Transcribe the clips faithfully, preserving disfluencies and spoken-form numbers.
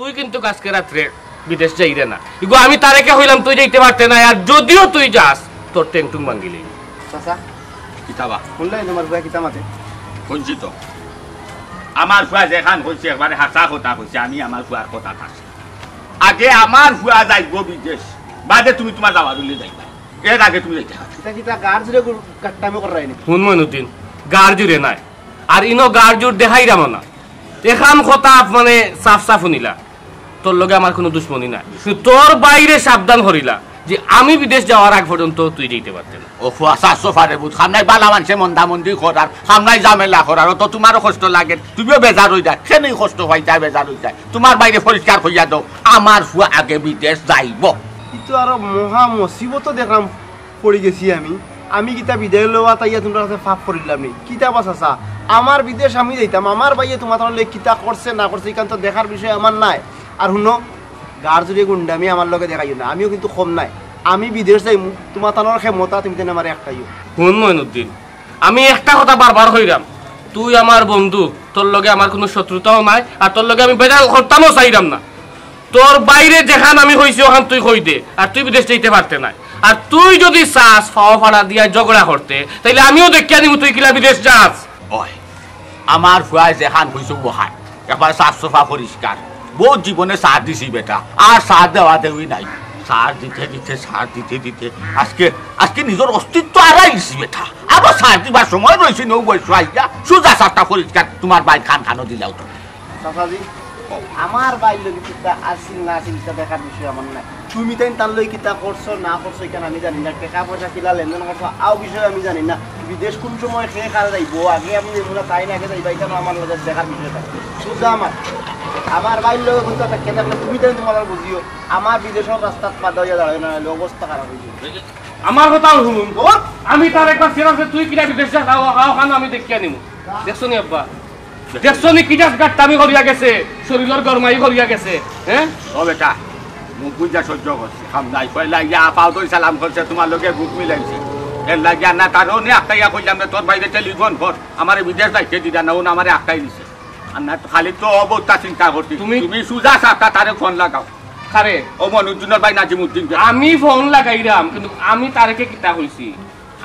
তুই কিন্তু আজকে রাত্রে বিদেশ যাইরে না। ইগু আমি তারেকে কইলাম তুই যাইতে পারতে না, আর যদিও তুই যাস, তোর টেংটুং ভাঙ্গিলি। চাচা, কিতা বা? শুনলাই তোমার ভাই কিতা মাতে? শুনছি তো। আমার ফুয়া যেখান কইছে, একবারে হাছা কথা কইছে, আমি আমার ফুয়ার কথা থাকছি। আগে আমার ফুয়া যাইব বিদেশ, বাদে তুমি তোমার যাওয়ার হইলে যাইবা, এর আগে তুমি যাইতে হবে। কিতা কিতা গার জুড়ে গু-, গাট্টামি করাইনি। হুন মইনুদ্দিন, গার জুড়ে নাই, আর ইনো গার জুড় দেখাইরাম না। এখান কথা মানে সাফ সাফ হুনিলা, তোর লগে আমার কুনু দুশমনি নাই, কিন্তু তোর বাইরে সাবধান করিলা যে আমি বিদেশ যাওয়ার আগ পর্যন্ত তুই যাইতে পারতে না। ও ফুয়া, সাত সোফারে বুঝ, খামনাই বালা মানষে মন্দামন্দি করার, খামনাই ঝামেলা করার, অত তোমারও কষ্ট লাগে, তুমিও বেজার হই যায়, কেনই কষ্ট হই যায়, বেজার হই যায়। তোমার বাইরে পরিষ্কার কইয়া দাও, আমার ফুয়া আগে বিদেশ যাইব। ই তো আরো মহা মুসিবত দেখলাম। পড়ি গেছি আমি। আমি কিতা বিদায় লওয়া তাইয়া তোমরা কাছে ফাপ করিলাম নি? কিতা বা চাচা, আমার বিদেশ আমি যাইতাম, আমার ভাইয়ে তোমার তাহলে কিতা করছে না করছে, ইখান তো দেখার বিষয় আমার নাই। আর হুনো, গার জুড়ে গুন্ডামি আমার লগে দেখাইও না, আমিও কিন্তু কম নাই। আমি বিদেশ যাইমু, তোমার তানোর ক্ষমতা তুমি তেন আমার একটাইও। হুন মইনুদ্দিন, আমি একটা কথা বারবার কইরাম, তুই আমার বন্ধু, তোর লগে আমার কুনু শত্রুতাও নাই, আর তোর লগে আমি বেজাল করতামও চাইরাম না। তোর বাইরে যেখান আমি কইছি ওখান তুই কই দে, আর তুই বিদেশ যাইতে পারতে নাই। আর তুই যদি চাস ফাও ফাড়া দিয়া ঝগড়া করতে, তাইলে আমিও দেখিয়া নিমু তুই কিলা বিদেশ যাস। ওই, আমার ফুয়ায় যেখান কইছে ওখান, একবার সাফ সাফা পরিষ্কার। বহুত জীবনে সার দিছি বেটা, আর সার দেওয়া দেওয়ি নাই। সার দিতে দিতে, সার দিতে দিতে আজকে, আজকে নিজর অস্তিত্ব হারাইছি বেটা। আবার সার দিবার সময় রইছে নৌ বয়স আইয়া, সুজা সারটা পরিষ্কার, তোমার বাইর খান খানো দিলাও তুমি। চাচাজি, আমার বাইর লগে কিতা আছিল না আছিল ইটা দেখার বিষয় আমার নাই। তুমি তাইন তার লগে কিতা করছো না করছো ইখান আমি জানি না, টেকা পয়সা কিলা লেনদেন করছো আও বিষয় আমি জানি না। বিদেশ কুন সময় কে কারে যাইবো, আগে আমি যাইমু না তাইন আগে যাইবা, ইখান আমার লগে দেখার বিষয় নাই। সুজা আমার, আমার বাইর লগে কুনতা থাকে থাকলে তুমি তাইন তোমার বুঝিও। আমার বিদেশর রাস্তাত বাধা অইয়া দাঁড়ায় না, অইলে অবস্থা খারাপ অইযিবো। আমার কথা হুন, আমি তার একবার ফেরাছে তুই কিনা বিদেশ যাস, আও, আও, খানো আমি দেখিয়া নিমু। দেখছো নি আব্বা? দেখছো নি কি জাত গাট্টামি করিয়া গেছে, শরীলর গরমাই করিয়া গেছে, হ্যাঁ? ও বেটা, মুখ বুঝা সহ্য করছে, কাম নাই। পয়লা ইয়া পাও ধরি সালাম করছে, তোমার লগে বুক মিলাইছে। এর লাগি আর না তারও নে আটকাইয়া কইলাম না, তোর বাইরে টেলিফোন কর, আমারে বিদেশ যাইতে দিতা না, ও না আমারে আটকাই দিছে। আর না তো খালি তো অবস্থা চিন্তা করছি। তুমি তুমি সুজা সাতটা তারে ফোন লাগাও। কারে? ও মনুদ্দিনর ভাই নাজিমুদ্দিন। আমি ফোন লাগাইরাম, কিন্তু আমি তারেকে কিতা কইছি?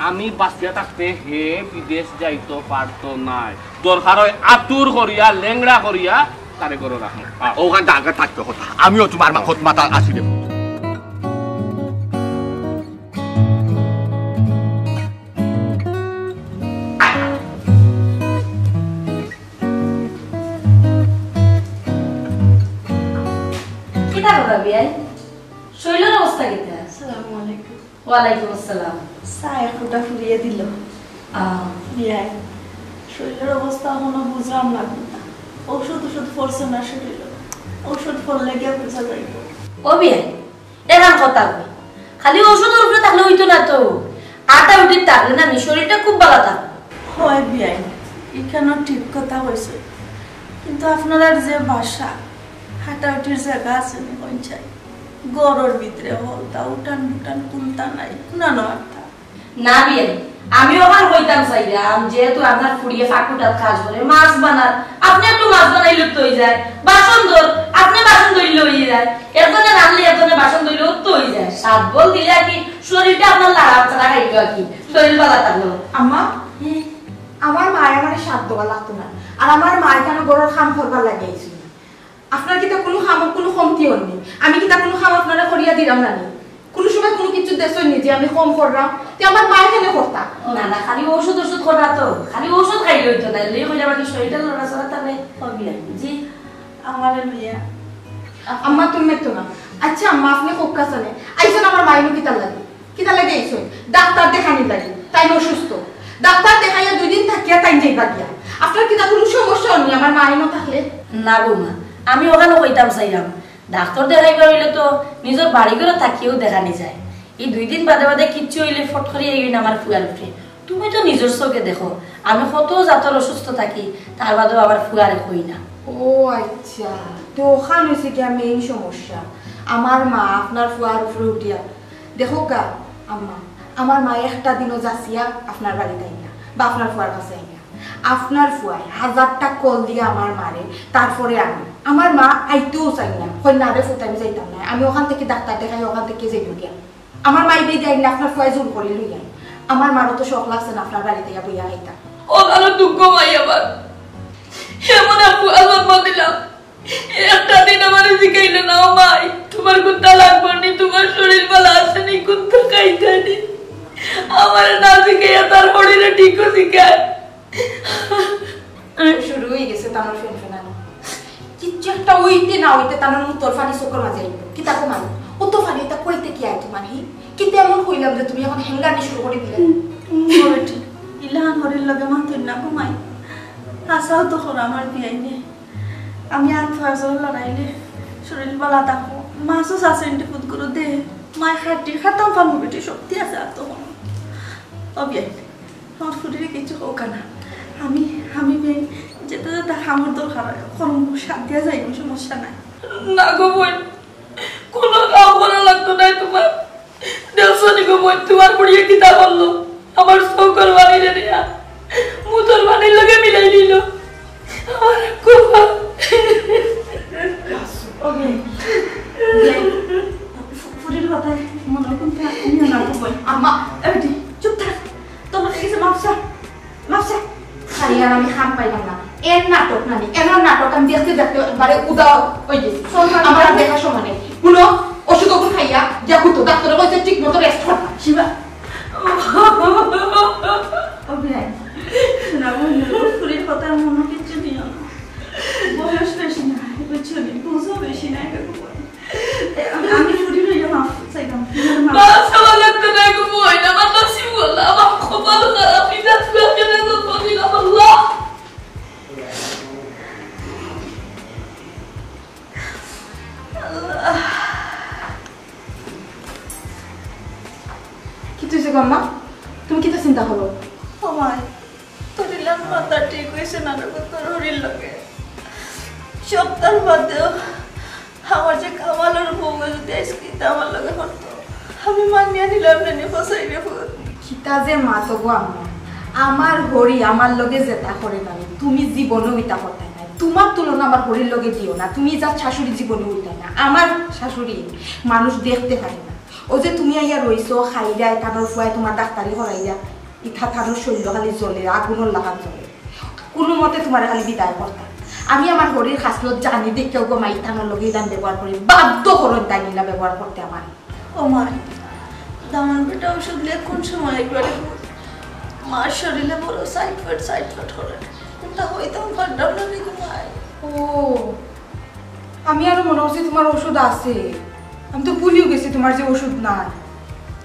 আমি বাঁচিয়া থাকতে হে বিদেশ যাইতো পারতো নায়। দরকার হয় আতুর করিয়া, লেংড়া করিয়া তারে ঘরো রাখমু। আও। ওখান আগে থাকতে কথা। আমিও তোমার মা-, মাথা আসি রে। কিতা কথা বিয়াই? শরীলর অবস্থা কিতা? আসসালামু আলাইকুম। ওয়ালাইকুম আসসালাম। চা এক ফুটা ফুরিয়ে দিল। আহ। বিয়াই, শরীলর অবস্থা এখনো বুঝলাম না কোনটা। ঔষধ ওষুধ পড়ছে না শরীলো। ঔষধ পড়লে গিয়া বুঝা যাইব। ও বিয়াই, এখান কথা কই। খালি ঔষধর উপরে থাকলে হইতো না তো। আটা উঠির থাকলে না, নি শরীরটা খুব ভালো থাকবো। হয় বিয়াই, এখানেও ঠিক কথা কইছে। কিন্তু আপনারার যে বাসা, হাঁটাউটির জায়গা আছে নি পঞ্চায়েত? ঘরর ভিতরে হলতা, উঠান বুঠান কুনতা নাই, কুনানো আরতা। না বিয়াই, আমি ওখান কইতাম চাইলাম, যেহেতু আপনার ফুড়িয়ে ফাঁকুটাত কাজ করে, মাছ বানার, আপনি একটু মাছ বানাইলে তো হয়ে যায়, বাসন ধর, আপনি বাসন ধরলে হয়ে যায়, একজনে রানলে একজনে বাসন ধরলে তো হয়ে যায়। সাত বল দিলে আর কি শরীরটা আপনার লাড়া ছাড়া খাইলো আর কি, শরীর ভালো থাকলো। আম্মা, হুম। আমার মায় আমারে সাত দেওয়া লাগতো না, আর আমার মায় কেন ঘরর কাম করবার লাগে আইছিল। আপনার কিতা কুনু কামো কুনু কমতি অইনি? আমি কিতা কুনু কাম আপনারে করিয়া দিরাম না নি? কুনু সময় কুনু কিছু দেখছইন নি যে আমি কম কররাম? তে আমার মায় কেনে করতা? না, না, খালি ঔষধ ঔষধ কররা তো, খালি ঔষধ খাইলে হইতো না, এর লাগি কইলাম আর কি শরীরটা লড়াচড়া তাহলে। জি। আমারে লইয়া। আম্মা, তুমি মেতো না। আচ্ছা আম্মা, আপনি কউক্কা চাইন। আইছইন আমার মাইনু কিতার লাগি? কিতার লাগি আইছইন? ডাক্তার দেখানির লাগি। তাইন অসুস্থ। ডাক্তার দেখাইয়া দুই দিন থাকিয়া তাইন যাইবা গিয়া। আপনার কিতা কুনু সমস্যা অইনি আমার মাইনু থাকলে? না বৌমা, আমি ওখানে কইতাম চাইলাম, ডাক্তার দেখাইবার অইলে তো নিজর বাড়ি ঘরো থাকিয়াউ দেখানি যায়। ই দুই দিন বাদে বাদে কিচ্ছু অইলে ফট করি আইন আমার ফুয়ার উপরে। তুমি তো নিজর চোখে দেখো, আমি কত জাতর অসুস্থ থাকি, তার বাদেও আমার ফুয়ারে কই না। ও আচ্ছা, তে ওখান অইছে গিয়া মেইন সমস্যা। আমার মা আপনার ফুয়ার উপরে উঠিয়া। দেখউক্কা আম্মা, আমার মা একটা দিনও যাচিয়া আপনার বাড়িত আইন না, বা আপনার ফুয়ার কাছে আইন না। আপনার ফুয়ায় হাজারটা কল দিয়া আমার মারে, তারপরে আমি আমার মা আইতেও চাইন না, কইন না রে ফুত, আমি যাইতাম না, আমি ওখান থাকি ডাক্তার দেখাই, ওখান থাকি যাইমু গিয়া। আমার মাই বেই দেয় না, আপনার ফুয়ায় জোর করি লইয়া। আমার মারও তো শখ লাগছে না আপনার বাড়িত আইয়া বইয়া খাইতা। ও ভালো দুঃখ ভাই আমার, এমন এক ফুয়া জন্ম দিলাম, একটা দিন আমারে জিকাইলো না, "ও মাই, তুমার কুন্তা লাগবো নি, তুমার শরীর ভালা আছে নি, কুন্তা খাইতা নি?" আমারে না জিকাইয়া তার শরীরে ঠিকও জিকায়। শুরু অই গেছে তানর ফেনফেনানি। কিচ্ছু একটা অইতে না অইতে তানর মুতর ফানি চউখর মাঝে আইবো। কিতা কো মাই? অত ফানি ইতা কইতে কি আয় তুমার হি? কিতা এমন কইলাম যে তুমি অখন হেঙ্গানি শুরু করি দিলে? ইলান হরির লগে মাতইন না গো মাই। আশাও তো কর আমার বিয়াই নে। আমি আত ফাজর লড়াইলে শরীর বালা থাকো। মাসুস আছে এন্টি ফুত গুরু দে। মাই খাটি খাতাম ফানু বেটি শক্তি আছে আর তখন। ও বিয়াই, আমার ফুরিরে কিছু হোক না। আমি, আমি বিয়াই যেটা যেটা খামর দরকার হয়, করমু, সাথ দিয়া যাইমু, সমস্যা নাই। না গো বইন, কোনো কাম করা লাগতো নাই তুমার। দেখছো নি গো বইন, তুমার ফুরিয়ে কিতা করলো? আমার চউখর ফানি রে নিয়া মুতর ফানির লগে মিলাই দিল। আমার কপাল। ওকে। ফু-, ফুরির কথা মনে কোন নিও না গো বইন। আমা, এই বেটি, চুপ থাক। তোর হয়ে গেছে মাপসা। মাপসা। খালি আর আমি খাম পাইলাম না। এর নাটক নানি, এর নাটক আমি দেখতে দেখতে একবারে উদা অই গেছি। চল, চল, আমার আর চল। দেখার সময় নেই। হুনো, ওষুধ ওষুধ খাইয়া গিয়া হুতো, ডাক্তারে কইছে ঠিক মতো রেস্ট করতা। শিবা। ও বিয়াই, শোনা বন্ধু, ফুরির কথা মনে কিচ্ছু নিও না। বয়স বেশি না, বুঝছো নি? বুঝও বেশি না, এটা খুব আমি, আমি ফুরি লইয়া মাফ চাইলাম। ফুরির মাফ। মা, চাওয়া লাগতো না গো, বইন, আমার নসিব বলা, আমার কপাল খারাপ, এটা তুই কেন করবি না, আল্লাহ? আল্লাহ। কিতা অইছে গো আম্মা? তুমি কিতা চিন্তা করো? ও মাই, তোর ইলান মাথা ঠিক অইছে না রে, তোর হরির লগে। সপ্তাহ বাদেও আমার যে কামালর বউ যদি আইজকে ইতা আমার লগে করতো, আমি মানিয়া নিলাম না নি, ফসাই রে ফুত। কিতা যে মাতো গো আম্মা, আমার হরি আমার লগে যেতা করে না, তুমি জীবনেও ইতা করতায় না। তুমার তুলনা আমার হরির লগে দিও না, তুমি যা শাশুড়ি জীবনেও অইতায় না। আমার শাশুড়ি মানুষ দেখতে পারে না। ও যে তুমি আইয়া রইছো, খাইরায়, তানর ফুয়ায় তুমার ডাক্তারি করাইরা, ইতা তানর শরীর খালি জ্বলে, আগুনর লাখান জ্বলে। কুনু মতে তুমারে খালি বিদায় করতা। আমি আমার হরির খাসলত জানি দেখিয়াও গো মাই তানর লগে ইলান ব্যবহার করি, বাধ্য করইন তাইন ইলা ব্যবহার করতে আমার। ও মাই, দামান বেটা ওষুধ লিয়া কোন সময় একবারে মার শরীরে বড় সাইড ফাট সাইড ফাট করে। কোনটা হইতাম পারতাম না রে গো মাই। ও, আমি আরো মনে করছি তুমার ওষুধ আছে। আমি তো ভুলিও গেছি তুমার যে ওষুধ নাই।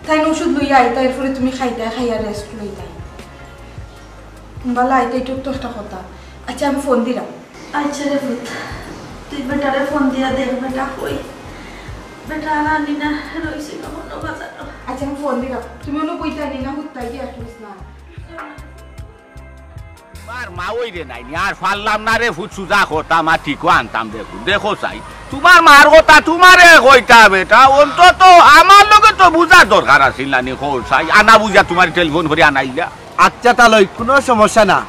তাইন ওষুধ লইয়া আইতা, এরপরে তুমি খাইতায়, খাইয়া রেস্ট লইতায়। বালা, আইতে একটু তো একটা কথা। আচ্ছা, আমি ফোন দিলাম। আচ্ছা রে পুত, তুই বেটারে ফোন দিয়া দেখ, বেটা কই? বেটা আর আনি না, রইছিল মনো বাজারো। আচ্ছা, আমি ফোন দিলাম। তুমি অনো বইতা নি না, হুত্তাই গিয়া রাখিস না। আর মা ওই রে নাই নি, আর পারলাম না রে পুত, সুজা করতাম আর ঠিকও আনতাম রে পুত। দেখো চাই, তুমার মার কথা তুমারে কইতা বেটা, অন্তত আমার লগে তো বুঝার দরকার আছিল না নি, কও চাই, আনা বুঝা তুমার টেলিফোন করি আনাইলা। আচ্ছা, তা লই, কুনু সমস্যা না।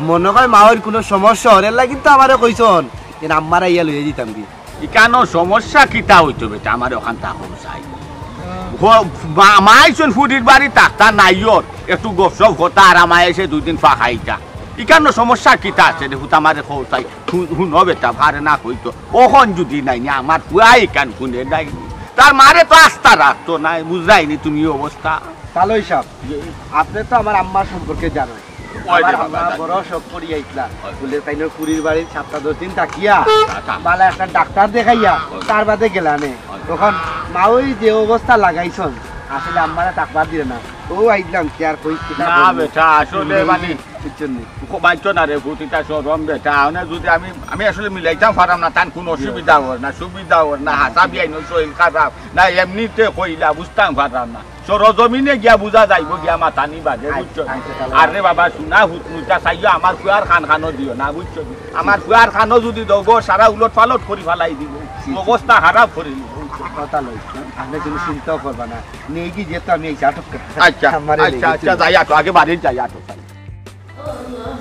মনো কয় মাওর কুনু সমস্যা অর, এরলাগি কিন্তু আমারে কইছন, এন আম্মারে আইয়া লইয়া দিতাম কি। ইকানো সমস্যা কিতা অইতো বেটা, আমারে অখান তা কও চাই। হো, মা-, মাইছন ফুরির বাড়ি থাকতা নাইওর, একটু গপসপ কথা আর আমায় এসে দুই দিন ফাঁকাইতা। ইকানো সমস্যা কিতা আছে রে পুত, আমারে কও চাই। হু-, হুনো বেটা, পারে না কইতো। অখন যুদি নাই নি, আমার পুয়ায় ইকান হুনে নাই নি। তার মারে তো আস্তা রাখতো নায়, বুঝরায় নি তুমি অবস্থা। তা লই সাব, আপনে তো আমার আম্মার সম্পর্কে জানইন। ওই রে আমার বাবা, আম্মা দাদা। বড় শখ করি আইছলা। ওই। বুলে তাইনর ফুরির বাড়িত সাপ্তা দশ দিন থাকিয়া, আচ্ছা। বালা একটা ডাক্তার দেখাইয়া, ওই। তার বাদে গেলানে। ওই। তখন মাওই যে অবস্থা লাগাইছন, আসলে আম্মারে থাকবার দিরা না। অউ আইলাম, কি আর কই, কিতা না কইমু? বেটা, আসলে মানে বুঝছন নি? বাইতো না রে পুত, ইতা শরম বেটা। মানে যুদি আমি, আমি আসলে মিলাইতাম পাররাম না, তান কুনু অসুবিধা অর না, সুবিধা অর না, হাছা বিয়াইনর শরীর খারাপ, না এমনিতে কইলা, বুঝতাম পাররাম না। সরজমিনে গিয়া বুঝা যাইবো গিয়া মাতানি বাদে, বুঝছো? আচ্ছা, আচ্ছা, তাহলে। আরে বাবা, শুনা হুতমুতা চাইও, আমার ফুয়ার কান কানো দিও না, বুঝছো? আমার ফুয়ার কানো যুদি দেও গো, সারা উলট পালট করি ফালাই দিবো, জি, জি। অবস্থা খারাপ করি দিবো, বুঝছো? কথা লই, আপনে কুনু চিন্তাও করবা না। নেই কি যেহেতু আমি এই আটক করে। আচ্ছা, আমারে আচ্ছা, নেই আচ্ছা, কিছু। যাই আটো, আগে বাড়িত যাই আটো, যাই। আল্লাহ,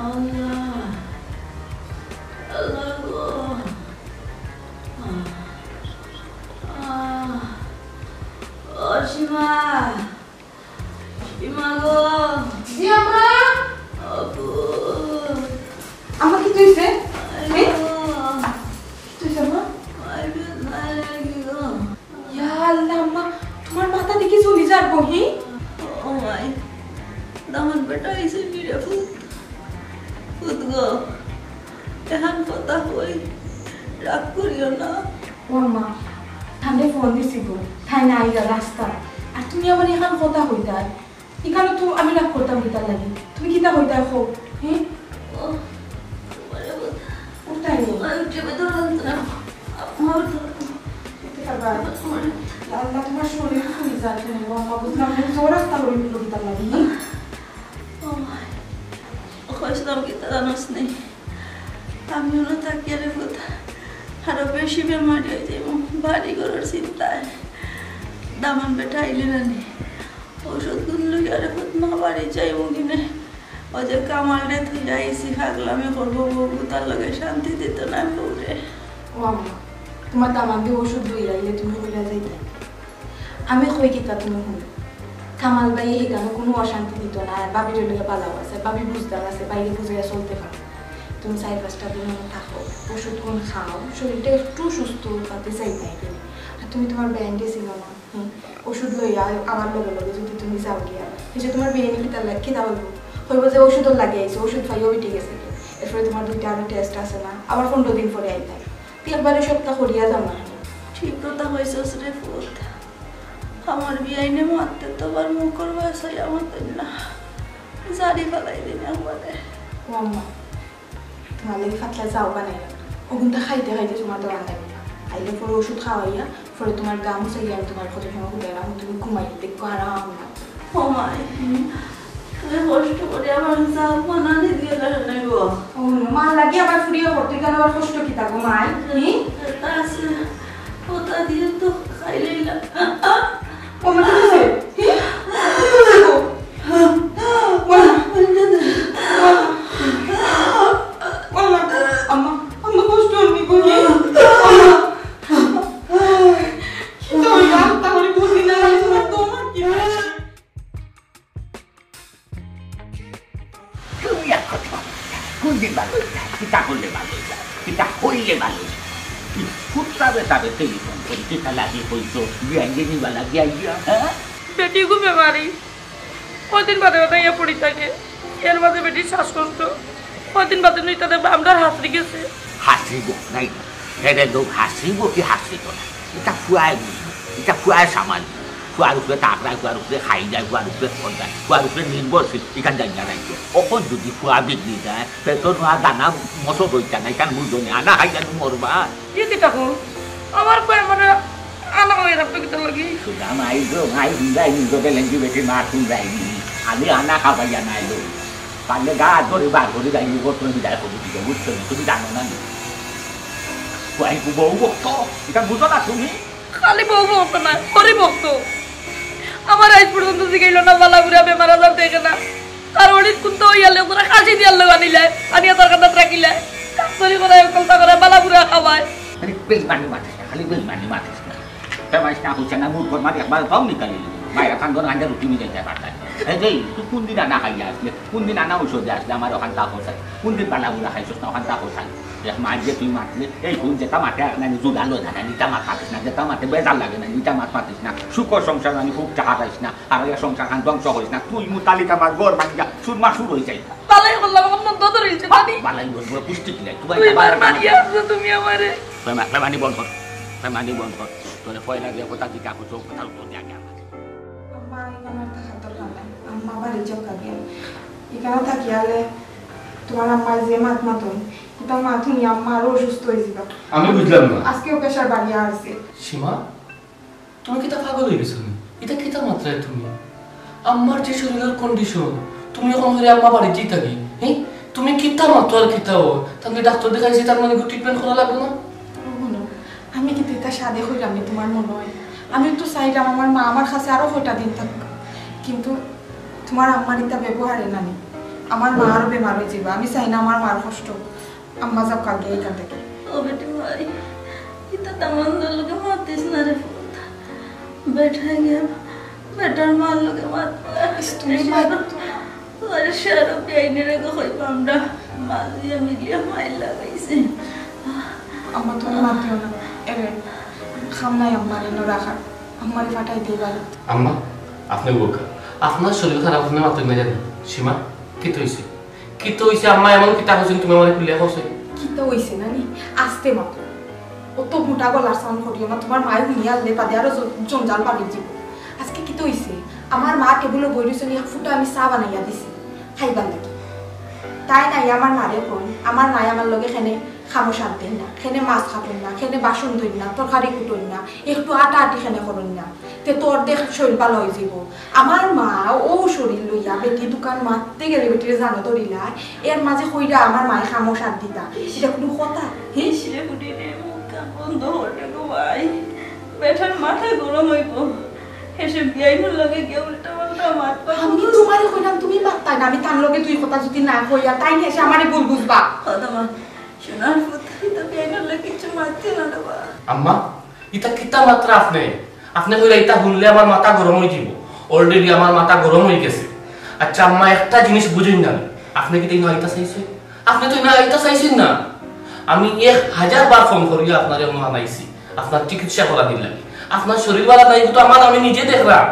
আল্লাহ, আল্লাহ। মা, ইমা গো। জি আম্মা। আপু। আম্মা, কিতা অইছে? হ্যাঁ? কিতা অইছে আম্মা? ইয়া আল্লাহ আম্মা, তুমার মাথা দেখি জ্বলি যার গো, হি? ও মাই, দামান বেটা আইছে ফিরে ফুত। ফুত গো, এহান কথা কই, রাগ করিও না। ও আম্মা, তানরে ফোন দিছি গো, তাইন আইরা রাস্তা। আর তুমি আমার এহান কথা কইতায়, ইখানো তো আমি রাগ করতাম কিতার লাগি? তুমি কিতা কইতায় কও? হ্যাঁ? ও, তোমারে বল। উঠতায় নি? আর উঠে বেদর লাগতো না। আমার তো উঠতে পারবা? তোমারে আল্লাহ, তোমার শরীর ফুলি যায় তুমি, ও আম্মা, বুঝলাম না, জোর রাস্তা লই উঠলো কিতার লাগি? ও মাই, কইছিলাম কিতা জানোস নি? আমি অনো থাকিয়া রে ফুত, আরো বেশি বেমারি অই যাইমু, বাড়ি ঘরর চিন্তায়। দামান বেটা আইলে না নি? ঔষধ গুন লইয়া রে ফুত মা বাড়ি যাইমু কিনে। ওই যে কামালরে থইয়া আইছি, পাগলামি করবো বউ, তার লগে শান্তি দিত না বউরে। ও আম্মা, তোমার দামান দি ঔষধ লইয়া আইলে তুমি কইলা যাইতায়। আমি কই কিতা তুমি হুনো। কামাল ভাই হিকানো কুনু অশান্তি দিত না, আর ভাবির লগে ভালাউ আছে, ভাবি বুঝদার আছে, ভাইরে বুঝাইয়া চলতে পারো। তুমি চাইর পাঁচটা দিন অনো থাকো, ঔষধ গুন খাও, শরীরটা একটু সুস্থ অইতে চাইতায় কিনে। আর তুমি তোমার বেয়াইনরে চিনো না, হুম, ঔষধ লইয়া আবার লগে লগে যদি তুমি যাও গিয়া, এই যে তোমার বেয়াইনে কিতা লাগ-, কিতা বলবো? কইবো যে ঔষধর লাগি আইছো, ঔষধ পাইও বেটি গেছে গি। এরপরে তোমার দুইটা আরো টেস্ট আছে না, আবার পনেরো দিন পরে আইতায়। তুই একবারে সবটা করিয়া যাও না। ঠিক কথা কইছস রে ফুত। আমার বিয়াইনে মারতে তো আবার মুখর বাসাই আমার না। জারি ফালাই দিন একবারে। ও আম্মা, তোমার লাগি পাতলা চাও বানাইলাম। ওগুনটা খাইতে খাইতে তোমার তো বান্ধা দিবা। আইলে পরে ওষুধ খাওয়াইয়া, পরে তোমার গা মুছাইয়া আমি তোমার কত সময় হুদাই রাখুন, তুমি ঘুমাই দেখো আরাম লাগবে। ও মাই, তুমি কষ্ট করে আমার চা বানানি দিয়ে দেন নাই গো। ও, মার লাগি আবার ফুরিয়ে পড়তে গেল, আবার কষ্ট কি থাকো মাই? হুম? তা আছে, ওটা দিয়ে তো খাইলেই না। ও মা, কি হইছে? হি? কি হইছে গো? মা, মা, মা, আম্মা, আম্মা কষ্ট হয়নি গো, হি? আম্মা। কি তো হইল? আত্মা করে বুঝি না, আমি তোমার, তোমার কি হয়েছে? তুমি এক কথা বলো, কোন দিন ভালো হইতা? কিতা করলে ভালো হইতা? কিতা হইলে ভালো হইতা? কি ফুটতাবে তাবে টেলিফোন করি, কিতা লাগি কইছো? বিয়াইনরে নিবা লাগি আইয়া, হ্যাঁ? বেটি গো বেমারি, কয়দিন বাদে বাদে ইয়া পড়ি থাকে, এর মাঝে বেটির শ্বাসকষ্ট, কয়দিন বাদে নইতা দেখবা আমরার হাতড়ি গেছে। হাসিব নাই, হেরে লোক হাসিব কি হাসিত না? এটা ফুয়ায় বুঝবো, এটা ফুয়ায় সামাল। ফুয়ার উপরে তাকড়ায়, ফুয়ার উপরে খাই যায়, ফুয়ার উপরে ফোন যায়, ফুয়ার উপরে নির্ভরশীল, এখান যাই না রাখবে। অখন যদি ফুয়া বিগড়ি যায়, তে তো নোয়া দানা মসো রইতা না, এখান বুঝো নি, আনা খাই জানি মরবা। কি দিতা কো? আমার কই আমার আনা হয়ে রাখতো কিতা লাগি? সুদা মাই গো, মাই বুঝাই নি গো, বেলেন কি বেটি মা শুন যায়নি। আমি আনা খাবাইয়া নাই গো। পারলে গা ধরে বার করে যাই, গো, তুমি বিদায় করে দিও, বুঝছো নি? তুমি জানো না নি? ফুয়াই বউ ভক্ত, এটা বুঝো না তুমি? খালি বউ ভক্ত না, হরি ভক্ত। আমার আজ পর্যন্ত জিগাইল না, বালা বুড়া বেমার আজার দেখে না। আর হরির কুন্তা হইয়ালে ওরা কাশি দিয়ার লোক আনিলে, আনিয়া তার কান্দাত রাখিলে। কাস্তরি করে, কলতা করে, বালা বুড়া খাওয়ায়। খালি বেইমানি মাতিস না, খালি বেইমানি মাতিস না। বেমাইস না, হইছে না, মুখ মারি একবার পাও নিকালি দিবি। মায়ের খান ধরে আনতে রুটি নিয়ে যাইতে পারতাম। এই যে, তুই কোন দিন আনা খাইয়া আসলে, কোন দিন আনা ঔষধে আসলে, আমার ওখান তা হোসাই। কোন দিন বালা বুড়া খাইছস না, ওখান তা হোসাই। এক মাছ যে তুই মারলে, এই কোন যেটা মাঠে আর নাই, জুড়া লয় না, নিটা মাছ পাতিস না, যেটা মাঠে বেজার লাগে না, নিটা মাছ পাতিস না। সুখ সংসার মানে খুব চাহারাইস না, আর ওই সংসার খান ধ্বংস করিস না। তুই মুতালিক আমার ঘর ভাঙ্গিয়া, সুরমা সুর হয়ে যাই। বালাই করলাম, এখন মন্দ ধরিলছে, জানি। বালাই বলবো, পুষ্টি কিলাই, তুই তুই বার বারবার মারিয়া আসছো তুমি আমারে। বেমা-, বেমানি বন্ধ কর, বেমানি বন্ধ কর। তোরে পয়লা যে কথা জিজ্ঞাসা করছো, ও কথার উত্তর দে আগে আমার। আম্মা, এখানে আর থাকার দরকার নাই। আম্মা বাড়ি যাও কাবিয়া। এখানে থাকিয়ালে তোমার আম্মায় যে মাত মাতইন, এটা মাত হুনি আম্মা আরো অসুস্থ হয়ে যাবা। আমি বুঝলাম না। আজকেও প্রেশার বাড়িয়া আসছে। সীমা, তুমি কিতা পাগল হয়ে গেছো নি? এটা কিতা মাতরায় তুমি? আম্মার যে শরীরের কন্ডিশন, তুমি এখন করে আম্মা বাড়ি যাই থাকি, হ্যাঁ? তুমি কিতা মাতো আর কিতা ও? তাহলে ডাক্তার দেখাইছি, তার মানে ট্রিটমেন্ট করা লাগবে না? হুনো, আমি কিন্তু এটা সাদে কইলাম নি, তোমার মনে হয়? আমি তো চাইলাম আমার মা আমার কাছে আরো কয়টা দিন থাকুক, কিন্তু তোমার আম্মার এটা ব্যবহারে নানি, আমার মা আরো বেমার হয়ে যাবে। আমি চাই না আমার মার কষ্ট। আম্মা যাও কালকে এখান থেকে। ও বেটি ভাই, এটা তেমন লোকে মাতিস না রে ফুত। বেটা গিয়া বেটার মার লগে মাত মার। তুমি মাত তো না। আরে সারা বিয়াইনের আগে কইবা আমরা মা লইয়া মিলিয়া মাইর লাগাইছে। আম্মা, তুমি মাত দিও না। এরে, খাম নাই আম্মারে ইনো রাখার। আম্মারে ফাটাই দিবা। আম্মা, আপনে বোকা। আপনার শরীর খারাপ, আপনে মাতইন না জানি। সীমা, কিতা অইছে? কিতা অইছে আম্মা? এমন কিতা কইছইন তুমি আমারে খুলিয়া কওছাইন? কিতা অইছে নানি? আস্তে মাতো। অত মোটা গলার sound করিও না, তোমার মায়ে হুনিয়া আনলে বাদে আরো জ-, জঞ্জাল বাড়ি যাইব। আজকে কিতা অইছে? আমার মা টেবুলো বই রইছইন, এক ফুটা আমি চা বানাইয়া দিছি, খাইবার লাগি। তাইন আইয়া আমার মারে কইন, আমার মায়ে আমার লগে খেনে কামো সাথ দেইন না, খেনে মাছ কাটইন না, খেনে বাসন ধইন না, তরকারি কুটইন না, একটু আটা আটি খেনে করইন না। তে তোর দেখ শরীর ভালা অই যাইব। আমার মা অউ শরীর লইয়া বেটি দুকান মাততে গেলে বেটিরে জানো ধরিলা, এর মাঝে কইরা আমার মায়ে কামো সাথ দিতা। ইটা কুনু কথা? হে? ইস রে ফুটি রে, মুখ কান বন্ধ কর রে গো ভাই। বেটার মাথা গরম অইব। হেষে বিয়াইনর লগে গিয়া উল্টা পাল্টা মাত পাত। আমি তোমারে কইলাম তুমি মাততায় না, আমি তার লগে দুই কথা যদি না কইয়া, তাইন হেষে আমারে ভুল বুঝবা। কথা মা, সোনার ফুত, তো বিয়াইনর লগে কিচ্ছু মাততে না রে বা। আম্মা, ইতা কিতা মাতরা আপনে? আপনে কইরা ইতা হুনলে আমার মাথা গরম অই যাইব। Already আমার মাথা গরম অই গেছে। আচ্ছা আম্মা, একটা জিনিস বুঝইন না, আপনে কিতা ইনো আইতা চাইছইন? আপনে তো ইনো আইতা চাইছইন না। আমি এক হাজার বার ফোন করিয়া আপনারে ইনো আনাইছি, আপনার চিকিৎসা করানির লাগি। আপনার শরীর ভালা নাই, তো আমার আমি নিজে দেখরাম,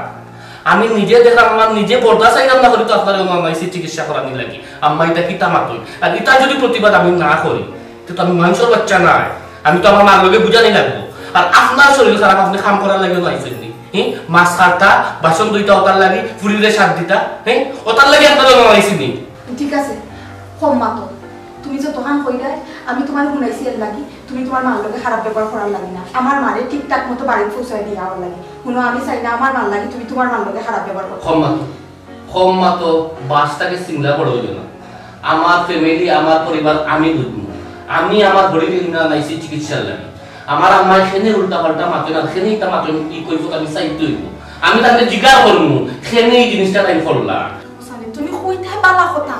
আমি নিজে দেখরাম, আমার নিজে বরদাস্ত অইরাম না করি তো আপনারে ইনো আনাইছি চিকিৎসা করানির লাগি। আম্মা, ইতা কিতা মাতইন? আর ইতা যদি প্রতিবাদ আমি না করি, তে তো আমি মানষর বাচ্চা নায়, আমি তো আমার মার লগে বুঝানি লাগবো। আর আপনার শরীর খারাপ, আপনে কাম করার লাগি ইনো আইছইন নি? হি? মাছ কাটতা, বাসন ধইতা, অতার লাগি, ফুরিরে সাথ দিতা, হি? অতার লাগি আপনারে ইনো আনাইছি নি? ঠিক আছে, কম মাতো। তুমি যতখান কইরায়, আমি তোমারে হুনাইছি এর লাগি, তুমি তোমার মার লগে খারাপ ব্যবহার করার লাগি না। আমার মারে ঠিকঠাক মতো বাড়িত পৌঁছাই দিয়া আওয়ার লাগি। হুনো, আমি চাই না আমার মার লাগি তুমি তোমার মার লগে খারাপ ব্যবহার করো। কম মাতো, কম মাতো, বাঁশ থাকে সিংলা বড় অইল না। আমার family, আমার পরিবার আমি বুঝমু। আমি আমার হরিরে ইনো আনাইছি চিকিৎসার লাগি। আমার আম্মায় খেনে উল্টা পাল্টা মাতইন, খেনে ইতা মাতইন, ই কৈফত আমি চাইতে অইব। আমি তারে জিকার করমু, খেনে ই জিনিসটা তাইন করলা। সানি, তুমি কইতায় বালা কথা।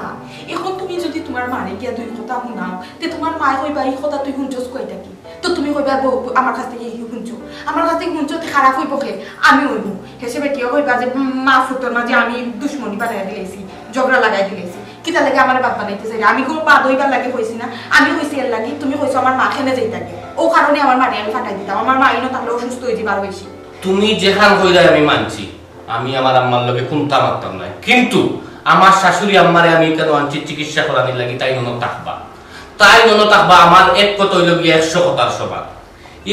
এখন তুমি যদি তোমার মারে গিয়া দুই কথা হুনাও, তে তোমার মায়ে কইবা, "ই কথা তুই হুনছস কই থাকি?" তো তুমি কইবা, "বউ, আমার কাছ থাকি ই হুনছো।" আমার কাছ থাকি হুনছো, তে খারাপ অইব কে? আমি অইমু। হেষে বেটিয়ে কইবা যে, "উম, মা ফুতর মাঝে আমি দুশমনি বানাইয়া দিলাইছি, ঝগড়া লাগাই দিলাইছি। কিতার লাগি আমারে বাদ বানাইতে চাইরা? আমি কুনু বাদ অইবার লাগি কইছি না। আমি কইছি এর লাগি, তুমি কইছো আমার মা খেনে যাইতাগি। অউ কারণে আমার মারে আমি ফাটাই দিতাম। আমার মা ইনো তাইলে অসুস্থ অই যাইবার বেশি।" তুমি যেখান কইরায় আমি মানছি, আমি আমার আম্মার লগে কুন্তা মাততাম নায়, কিন্তু আমার শাশুড়ি আম্মারে আমি কেনে আনছি চিকিৎসা করানির লাগি, তাইন ইনো থাকবা, তাইন ইনো থাকবা। আমার এক কথা অইল গিয়া একশো কথার সমান।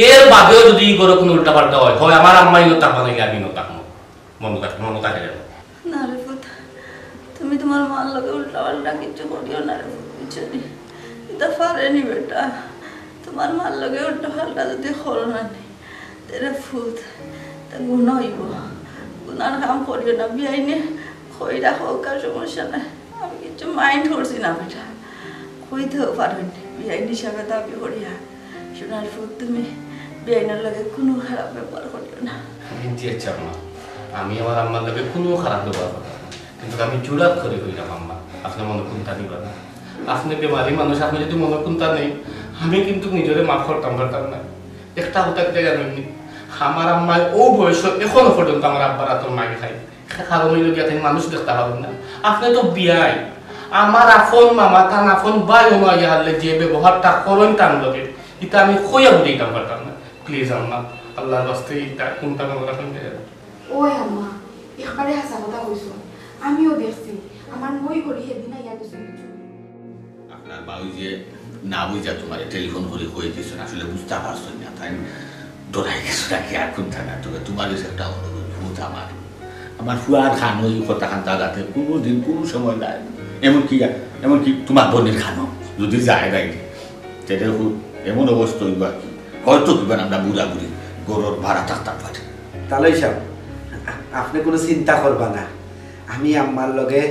এর বাদেও যদি ই ঘরো কুনু উল্টাপাল্টা অয়, হয় আমার আম্মা ইনো থাকবা, নাইলে আমি ইনো থাকমু। মনো থাকে, মনো থাকে যেন। না রে ফুত, তুমি তোমার মার লগে উল্টাপাল্টা কিচ্ছু করিও না রে ফুত, বুঝছো নি? ইতা পারে নি বেটা, তোমার মার লগে উল্টাপাল্টা যদি করো না নি, তে রে ফুত, তা গুনা অইব। গুনার কাম করিও না, বিয়াইনে কইরা কউক আর সমস্যা নাই, আমি কিচ্ছু mind করছি না বেটা। কইতেও পারো নি, বিয়াইন হিসাবে দাবি করিয়া। সোনার ফুত, তুমি বিয়াইনর লগে কুনু খারাপ ব্যবহার করিও না। জি আচ্ছা আম্মা, আমি আমার আম্মার লগে কুনু খারাপ ব্যবহার করতাম না, কিন্তু আমি জুরাত করি কইরাম আম্মা, আপনে মনো কুন্তা নিবা না। আপনে বেমারি মানুষ, আপনে যদি মনো কুন্তা নেইন, আমি কিন্তু নিজরে মাফ করতাম পারতাম না। একটা কথা কিতা জানইন নি, আমার আম্মায় অউ বয়সো এখনো পর্যন্ত আমার আব্বার আতর মাইর খাইন। কারণ অইল গিয়া তাইন মানুষ দেখতা পারইন না। আপনে তো বিয়াই, আমার আপন মামা, তান আপন ভাই অনো আইয়া হারলে যে ব্যবহারটা করইন তান লগে, ইতা আমি কইয়া বুঝাইতাম পারতাম না। Please আম্মা, আল্লার ওয়াস্তে ইতা কুন্তা মনো রাখইন যে। ওই আম্মা, একবারে হাছা কথা কইছো। আমিও দেখছি, আমার মই করি হেদিন আইয়া গেছে। আপনার মা ওই যে না বুঝা তোমারে টেলিফোন করি কই দিছইন, আসলে বুঝতা পারছইন না, তাইন ডরাই গেছো নাকি আর কুন্তা না। তবে তোমার কাছে একটা অনুরোধ, ফুত আমার, আমার ফুয়ার কানো ই কথাখান যাতে কুনুদিন কুনু সময় নাই, এমনকি, এমনকি তোমার বইনর কানো যদি যায় বাইরে, তাইলে ফুত এমন অবস্থা অইব আর কি, হয়তো কিবা আমরা বুড়া বুড়ি ঘরর ভাড়া থাকতাম পারি। তালই সাব, আপনে কুনু চিন্তা করবা না, আমি আম্মার লগে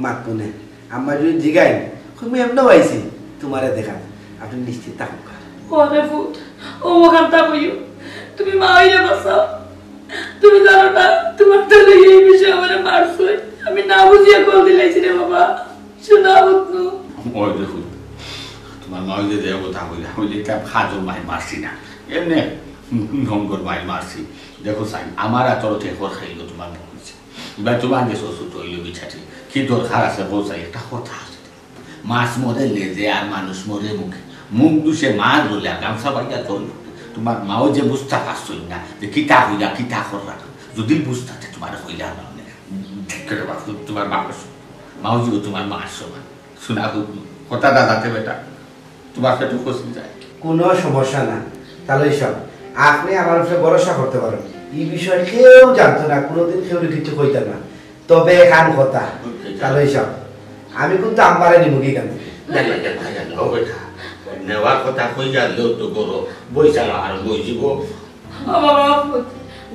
মাতমুনে। আম্মা যদি জিগাইন, কইমু এমনেউ আইছি তোমারে দেখাত। আপনে নিশ্চিত থাকউক্কা। ওরে ফুত, অউ অখানতা কইও। তুমি মা অইয়া বাঁচাও। তুমি জানো না, তোমার ছেলে এই বিষয়ে আমারে মারছে। আমি না বুঝিয়া কল দিলাইছি রে বাবা। সোনা ফুত। ওই দেখো, তোমার মা ওই যে দেহ কথা কইলা, ওই যে এটা কাজর মাই মারছি না। এমনে ঢঙ্গর মাই মারছি। দেখো সাইন, আমার আতর ঠেকর খাইল তোমার মনে হইছে। এবার তোমার গেছে অসুস্থ হইল বিচারে, কি দরকার আছে বলছে? একটা কথা আছে। মাছ মরে লেজে আর মানুষ মরে মুখে। মুখ দুষে মাছ বলে আর গামছা বাইয়া চল। তোমার মাও যে বুঝতে পারছই না যে কিতা হইয়া কিতা কররা। যদি বুঝতে তোমার হইলা না, মানে, ঠিক করে বাপ, তোমার বাপ, মাও যে তোমার মার সমান। শোনা হোক, কথা দাদাতে বেটা, তোমার পেটে ফসি যায়। কোনো সমস্যা না। তাহলে সব, আপনি আমার উপরে ভরসা করতে পারেন। এই বিষয়ে কেউ জানতো না, কোনোদিন কেউ কিছু কইতাম না। তবে এখান কথা, বুঝতে চাই। তাহলে সব, আমি কিন্তু আমারে নিমুখী কেন? দেখ, দেখ, দেখ, ভাই, জানো, ও বেটা, নেওয়ার কথা কই জানলেও তো করো, বই চালা আর বই জীবো। ও বাবা, ফুত,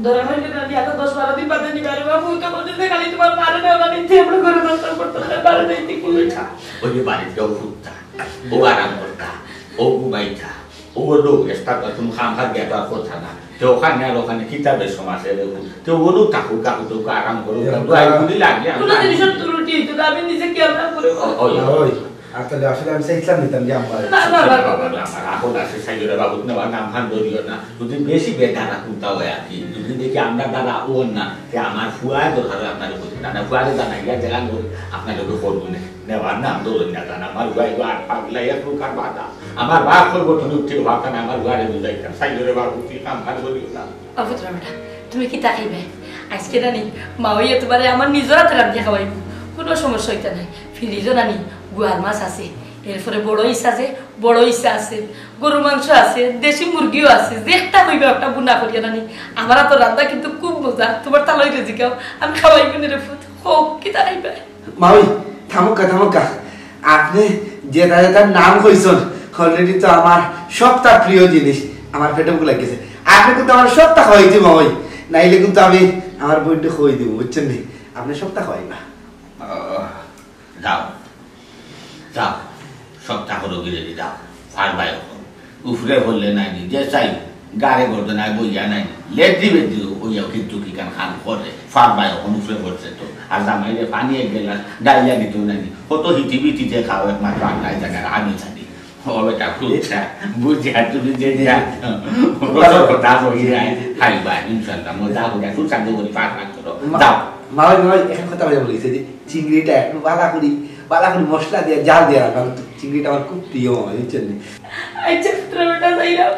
ধরা হইলে না, আমি এত দশ বারো দিন বাদে নিবা রে বাবা, ফুত তো বলছে যে খালি তোমার পারে না, ওরা নিতে আমরা করে নষ্ট করতে পারে, পারে না, এতে কি? ওই বেটা, ওই যে বাড়ির কেউ ফুটতা, ও আরাম করতা, ও ঘুমাইতা, ও লোক এক্সট্রা কোনো কাম কাজ গেতার কথা না। তো ওখানে আর ওখানে কিতাবের সমাজে দেখুন, তো ওরও থাকুক, থাকুক, তো আরাম করুক, এরকম দোয়াই গুলি লাগে, আমি কোনো জানি। জিনিসের ত্রুটি হইতো না, আমি নিজে খেয়াল না করে। ওই, ওই। আর তাহলে আসলে আমি চাইছিলাম নিতাম যে আমার না, না, না, না। বাবা, না, আমার এখন আছে, সাইডের বাবুত নেওয়া নাম ফান ধরিও না। যদি বেশি বেদানা কুন্তা হয় আর কি, যদি দেখি আমরা দাদা ওর না, তে আমার ফুয়ায় দরকার হয় আপনার উপরে। দাদা ফুয়ারে জানাই গিয়া জেলা লোক আপনার লোকে করবো না। নেওয়ার নাম ধরুন না, জান, আমার ফুয়ায় তো আর পাগলা, এক প্রকার বাধা। আমার বাপ করবো তুমি উঠে ভাত না, আমার ফুয়ারে বুঝাইতাম। সাইডের বাবু, তুই কাম ফান ধরিও না। অভদ্র বেটা, তুমি কিতা খাইবে? আজকে জানি, মা হইয়া তোমারে আমার নিজর হাতে রান্ধিয়া খাওয়াইব, কোনো সমস্যা হইতে নাই। ফ্রিজও নানি, গুয়ার মাছ আছে, এরপরে বড় ইস আছে, বড় ইসা আছে, গরু মাংস আছে, দেশি মুরগিও আছে, যেটা কইবা একটা বুনা করিয়া নানি। আমার তো রান্না কিন্তু খুব মজা, তোমার তালই রেজি খাও, আমি খাওয়াইব নি রে ফুত। হোক, কিতা খাইবা? মাউই, থামুক্কা, থামুক্কা। আপনি যেটা যেটার নাম কইছেন, already তো আমার সবটা প্রিয় জিনিস, আমার পেটে ভুক লাগিছে। আপনি কিন্তু আমার সবটা খাওয়াইতে মাউই, নাইলে কিন্তু আমি আমার বইনটা খাওয়াই দিব, বুঝছেন নি? আপনি সবটা খাওয়াইবা। আহ, যাও, যাও, সবটা করো গিরে দি যাও, পারবায় এখন। উপরে বললে নাই নি, যে চাই, গাড়ে গর্দনায় বইয়া নাই নি, লেদ্রি বেদ্রি হইয়াও কিন্তু কি কান খান করে, পারবায় এখন উপরে পড়ছে তো। আর জামাইরে পানি এক গ্লাস ডাইলা দিতেও নাই নি, কত হিতি বিতি যে খাও একমাত্র আল্লাহ জানে, আর আমি জানি। ও বেটা, খুব চা, বুঝি আর তুমি যে যা, কত কথা বলি যায়, খাইবা, ইনশাল্লাহ, মজা করে, সুস্বাদু করে পাক পাক করো। মা-, যাও। মাউই, মাউই, একটা কথা বলে বলি, যে চিংড়িটা একটু বালা করি, বালা করি মশলা দিয়া, জাল দিয়া রাখবা। চিংড়িটা আমার খুব প্রিয়, মাউই, বুঝছেন নি? আচ্ছা, পুত্র বেটা, যাইলাম।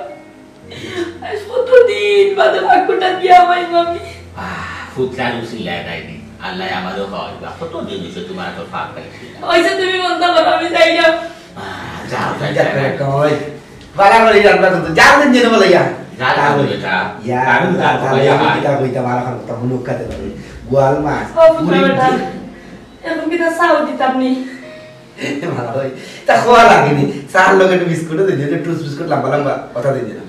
আজ কতদিন বাদে ভাগ্যটা দিয়া পাইলাম আমি। আহ, ফুতলা রুচি লেগাইনি। আল্লাহ আমারও খাওয়াইবা। কত দিন হইছে তোমার তো ফাঁক পাইছি না। ওই যে তুমি মন তো করো, আমি যাইলাম। আহ, যাও, যাও, যাও, যাও। যাও, যাও। বালা করি রান্না করতে। যাও, দিন যেন বলে, ইয়া। যা, যা, তাহলে, বেটা। ইয়া, আমি তাহলে, তাহলে, তাহলে, আমি ইয়া। কিতা কইতাম, আর এখন কথা মনে কাটে না। গোয়াল মাছ, ও, পুত্র মুড়ি বেটা। দিয়ে। এখন কিতা চাও দিতাম নি? মাউই, তা খোয়া লাগেনি। চার লগে একটু বিস্কুটও দিন, একটু টুস বিস্কুট লম্বা লম্বা, কথা দিন যেন।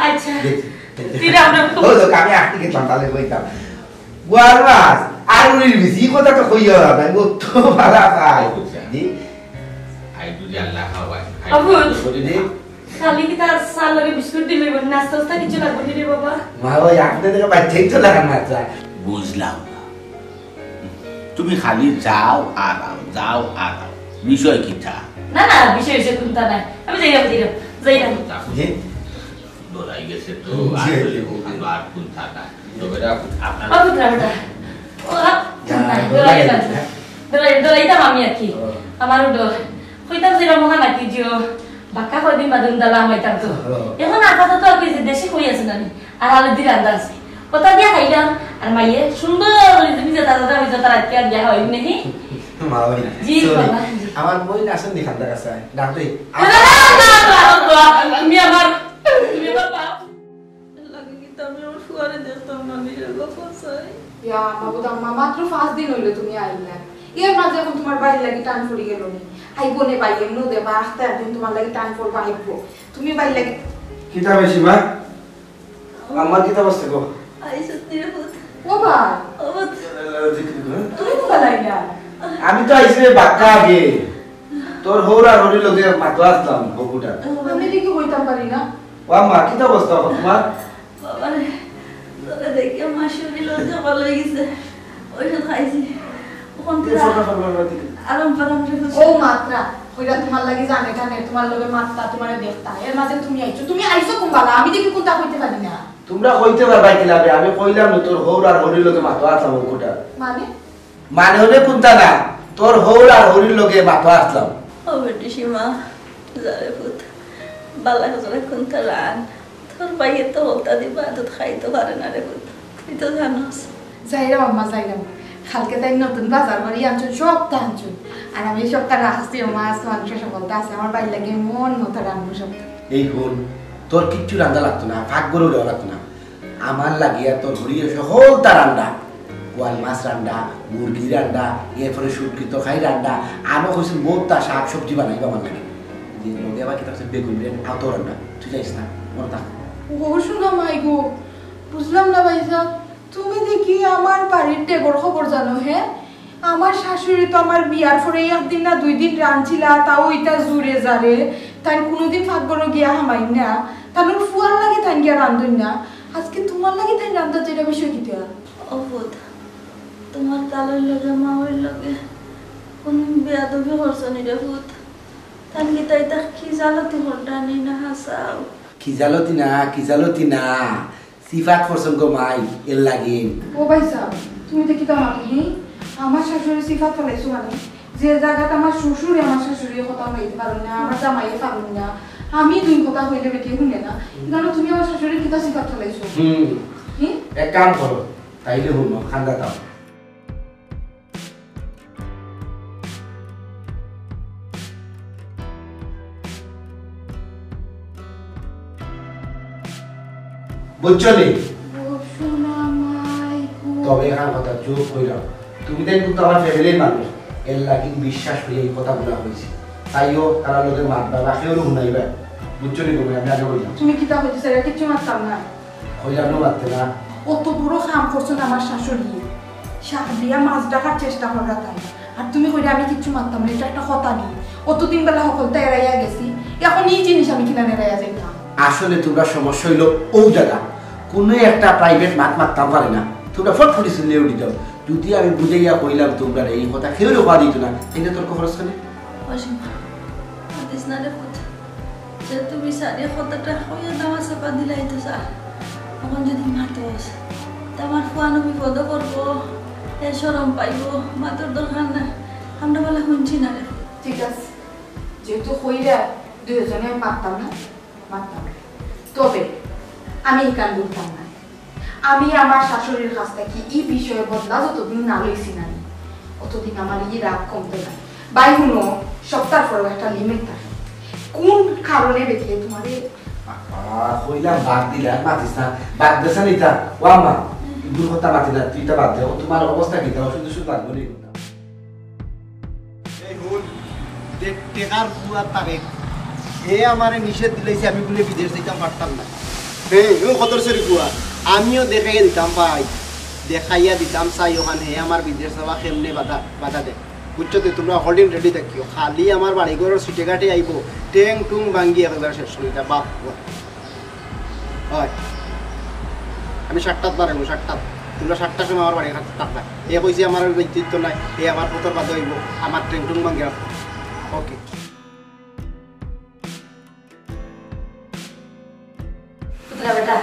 আচ্ছা। দেখি, দেখি। দিলে আমরা তো ও, তো আমি আটকে গেছিলাম, তাহলে কইতাম। গোয়াল মাছ, আর উনির বেশি কথা তো কইও না, ভাই, ও তো ভালা খায়। আচ্ছা। জি? আই বুঝি আল্লাহ খাওয়ায়। আই বাবু। বুঝি নি? খালি কিতা চার লগে বিস্কুট দিলে, নাস্তা উস্তা কিছু লাগবে নি রে বাবা? মাউই, আপনি দেখে বাচ্চাই তো লাগান মাত্রা। বুঝলাম না। তুমি খালি যাও আর আও, যাও আর আও। বিষয় কিতা? না, না, বিষয়, বিষয় কুন্তা নাই। আমি যাইরাম, যাইরাম, যাইরাম। জি? ডরাই গেছে তো, জি, আর জি, বলে, জি। আর কুন্তা নাই। তো বেটা, আপনার ও, বেটা, বেটা। ও, আ, না, না, ডরাই ডরাই গেছে। না। ডরাই, ডরাইতাম আমি আর কি। ও। আমারও ডর। কইতাম যে এরা মহান আর কি, যে ও বাক্কা কয়দিন বাদে উন্দা লাম হইতাম তো। ও। এখন আপাতত আর কি যে দেশি কই আছে না নি? আর আলু দি রান্দা আছে। ওটা দিয়া খাইলাম। আর মাইয়ে সুন্দর করে তুমি যে দাদা দাদা হইছো, তার আজকে আর বিয়া হয় নাকি? মাউই, জি, sorry। বাবা, জি। আমার বইন আসেন নি খান্দা কাছে। ডাক দেই। না, না, না, না, না, না, তুমি আমার, তুমি আমার বাপ। লাগে কি, আমি আমার ফুয়ারে দেখতাম না, নিজের বাবা চাই। ইয়া, মাবুদ আম্মা, মাত্র পাঁচ দিন হইলো তুমি আইলা। এর মাঝে এখন তোমার বাইর লাগি টান পড়ি গেল নি? আইবো নে ভাই, এমনিও দেবা, আখতা একদিন তোমার লাগি টান পড়বা, আইবো। তুমি বাইর লাগি কিতা বেশি মা? আমার কিতা অবস্থা গো? আইসত নিরাপদ। ও ভাই। ও ভাই। তুমি তো বালাইলা। আমি তো আইছি রে বাক্কা আগে। তোর হৌরা হৌরির লগে মাতো আসলাম, হকুটা। আমি দেখি কইতাম পারি না। ও আম্মা, কিতা অবস্থা তোমার? বাবা রে, তোরে দেখে আমার শরীর অত ভালো হয়ে গেছে। ঔষধ খাইছি। ওখান থেকে আরাম পেলাম রে। ও মাত্রা, কইরা তোমার লাগি জানে টানে, তোমার লগে মাততা, তোমারে দেখতা। এর মাঝে তুমি আইছো। তুমি আইছো কোন বালা? আমি দেখি কোনটা কইতে পারি না। তোমরা কইতে পারবা কি লাভে? আমি কইলাম না তোর হৌর আর হরির লগে মাতো আছাম ওকুটা। মানে? মানে অনে কুন্তা না, তোর হউর আর হউরির লগে মাতো আছলাম। ও বেটি সীমা, যা রে পুত, বালা করে কুন্তা রান। তোর ভাইয়ে তো হকলতা দি ভাত খাইতো পারে না রে পুত, তুই তো জানোস। যাইরাম আম্মা, যাইরাম। কালকে তাইন নতুন বাজার করি আনছইন, সবতা আনছইন। আর আমি সবতা রাখছি, মাছ, মাংস, সকলতা আছে। আমার ভাইর লাগি মন মতো রানমু সবতা। এই হুন, তোর কিচ্ছু রান্দা লাগতো না, পাকঘরও যাওয়া লাগতো না। আমার লাগিয়া তোর হউরিয়ে সকলতা রান্দা, কোয়াল মাছ রান্দা, মুরগি রান্দা, এরপরে শুটকি তরকারি রান্দা, আরো কইছইন বউততা শাক সবজি বানাইবা আমার লাগি। যে লগে আবার কিতা কইছইন বেগুন বিরিয়ানি, আতো রান্দা। তুই যাইস না, মনো থাক। ও সোনা মাই গো, বুঝলাম না ভাইসাব, তুমি দেখি আমার বাড়ির টেগর খবর জানো, হে? আমার শাশুড়ি তো আমার বিয়ার পরে একদিন না দুই দিন রানছিলা, তাও ইতা জুরে জারে। তাইন কুনুদিন পাকঘরো গিয়া হামাইন না, তান ফুয়ার লাগি তাইন গিয়া রান্ধইন না। আজকে তুমার লাগি তাইন রান্ধা যেটা বিষয় কিতা? ও পুত, তুমার কালইর লগে মাওইর লগে কুনু বেয়াদবি করছো নি রে পুত? তান কিতা ইতা খিজালতি কররা নি না হাছাউ? খিজালতি না, খিজালতি না। সিফাত পছন্দ গো মাই, এর লাগিন। ও ভাইসাব, তুমি তো কিতা মাতো নি? আমার শাশুড়ি সিফাত ফালাইছো মানে? যে জাগাত আমার শ্বশুরে আমার শাশুড়ির কথা হুনাইতে পারইন না, আমার জামাইয়ে পারইন না, আমি দুই কথা কইলে বেটিয়ে হুনে না, ইখানো তুমি আমার শাশুড়ির কিতা সিফাত ফালাইছো? হুম। হুম? এক কাম করো, তাইলে হুনো, কান্দা দাও। বুঝছো নি? ও সোনা মাই গো। তবে এখান কথা চুপ কইরাম। তুমি তাইন কিন্তু আমার ফ্যামিলির মানুষ, এর লাগি বিশ্বাস করি এই কথাগুলা কইছি। তাইও তারার লগে মাতবা, বাকিও হুনাইবা। বুঝছো নি গো, আমি আগে কইলাম। তুমি কিতা কইতে চাইরায়? কিচ্ছু মাততাম না। কইলাম না মাততে না। অত বড় কাম করছইন আমার শাশুড়ি, শাক দিয়া মাছ ঢাকার চেষ্টা কররা তাইন, আর তুমি কইরায় আমি কিচ্ছু মাততাম না, ইটা একটা কথা নি? অতদিন বেলা হকলতা এড়াইয়া গেছি, এখন ই জিনিস আমি কিলা এড়াইয়া যাইতাম? আসলে তুমরার সমস্যা অইলো অউ জাগা, কুনু একটা প্রাইভেট মাত মাততাম পারে না, তুমরা ফট করি চিল্লাইয়া উঠি যাও। যুদি আমি বুঝাইয়া কইলাম তুমরারে, এই কথা কেউরে কওয়া দিত না, তাইলে তর্ক করছ কেনে? অসীম, মাতিস না রে পুত। যে তুমি সারিয়া কথাটা কইয়া দামাচাপা দিলাইতো স্যার। এখন যুদি মাতস, তে আমার ফুয়ানু বিপদো পড়বো, হে শরম পাইবো, মাতর দরকার না। আমরা বলে হুনছি না রে পুত। ঠিক আছে, যেহেতু কইরা দুইজনে মাততাম না, মাততাম না। তবে আমি ইখান বুঝতাম না। আমি আমার শাশুড়ির কাছ থাকি ই বিষয়ে বদলা যতদিন না লইছি না নি, অতদিন আমার ই রাগ কমতো না। ভাই হুনো, সবতার পরেও একটা লিমিট থাকে। কোন কারণে বেটিয়ে তুমারে আ, কইলাম বাদ দিলে আর মাতিস না। বাদ দেছ না ইতা। ও আম্মা, দূর কথা মাতি না, তুই ইতা বাদ দে। ও তুমার অবস্থা কিতা? অসুখ টসুখ লাগবো নি? এই হুন, যে টেকার ফুয়া তারেক, হে আমারে নিষেধ দিলাইছে, আমি বুলে বিদেশ যাইতাম পারতাম না। হে, ও কতর সরি ফুয়া, আমিও দেখাইয়া দিতাম ভাই, দেখাইয়া দিতাম চাই ওখান, হে আমার বিদেশ যাওয়া কেমনে বাধা, বাধা দে। বুঝছো তো, তুমরা হকলদিন রেডি থাকিও, খালি আমার বাড়ি ঘরর সিটে ঘাটে আইবো, টেং টুং ভাঙ্গি একবারে শেষ করি দিতা, বাপ। অয়। আমি সাতটাত বারইমু, সাতটাত। তুমরা সাতটার সময় আমার বাড়ি থাকবা। হে কইছে আমার আর দায়িত্ব নাই, হে আমার পুতর বাদে অইবো, আমার টেং টুং ভাঙ্গি রাখবো। ওকে। পুতরা বেটা,